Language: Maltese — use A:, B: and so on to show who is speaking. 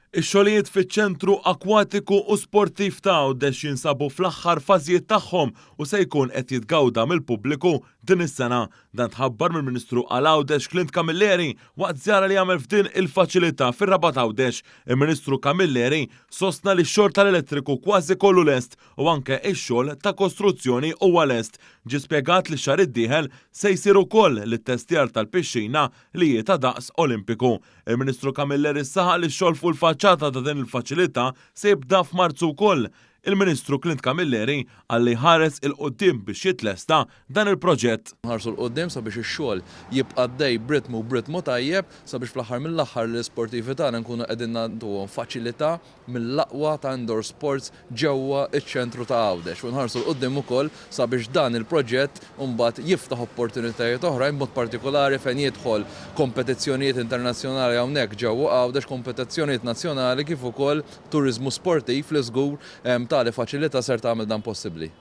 A: Ix-xogħlijiet fiċ-Ċentru Akwatiku u Sportiv ta' Għawdex jinsabu fl-aħħar fażijiet tagħhom u se jkun qed jitgawda mill-pubbliku din is-sena. Dan tħabbar mill-Ministru għal Għawdex Clint Camilleri waqt żjara li għamel f'din il-faċilità fir-Rabat Għawdex. Il-Ministru Camilleri sostna li x-xogħol tal-elettriku kważi kollu lest u anke x-xogħol ta' kostruzzjoni huwa lest. Ġie spjegat li x-xahar id-dieħel se jsir ukoll l-ittestjar tal-pixxina li hi ta' daqs Olimpiku. Il-Ministru Camilleri saħaq li x-xogħol fuq il-faċċata ta' din il-faċilità se jibda f'Marzu wkoll. Il-Ministru Clint Camilleri qal li jħares 'il quddiem biex jitlesta dan il-proġett.
B: Nħarsu 'l quddiem sabiex ix-xogħol jibqa' għaddej b'ritmu u b'ritmu tajjeb sabiex fl-aħħar mill-aħħar lill-isportivi tagħna nkunu qegħdin nagħtuhom faċilità mill-aqwa ta' indoor sports ġewwa ċ-ċentru ta' Għawdex u nħarsu 'l quddiem ukoll sabiex dan il-proġett imbagħad jiftaħ opportunitajiet oħrajn b'mod partikolari fejn jidħol kompetizzjonijiet internazzjonali hawnhekk ġewwa Għawdex, kompetizzjonijiet nazzjonali kif ukoll turiżmu sportiv li żgur tali faċilità ser tagħmel dan possibbli.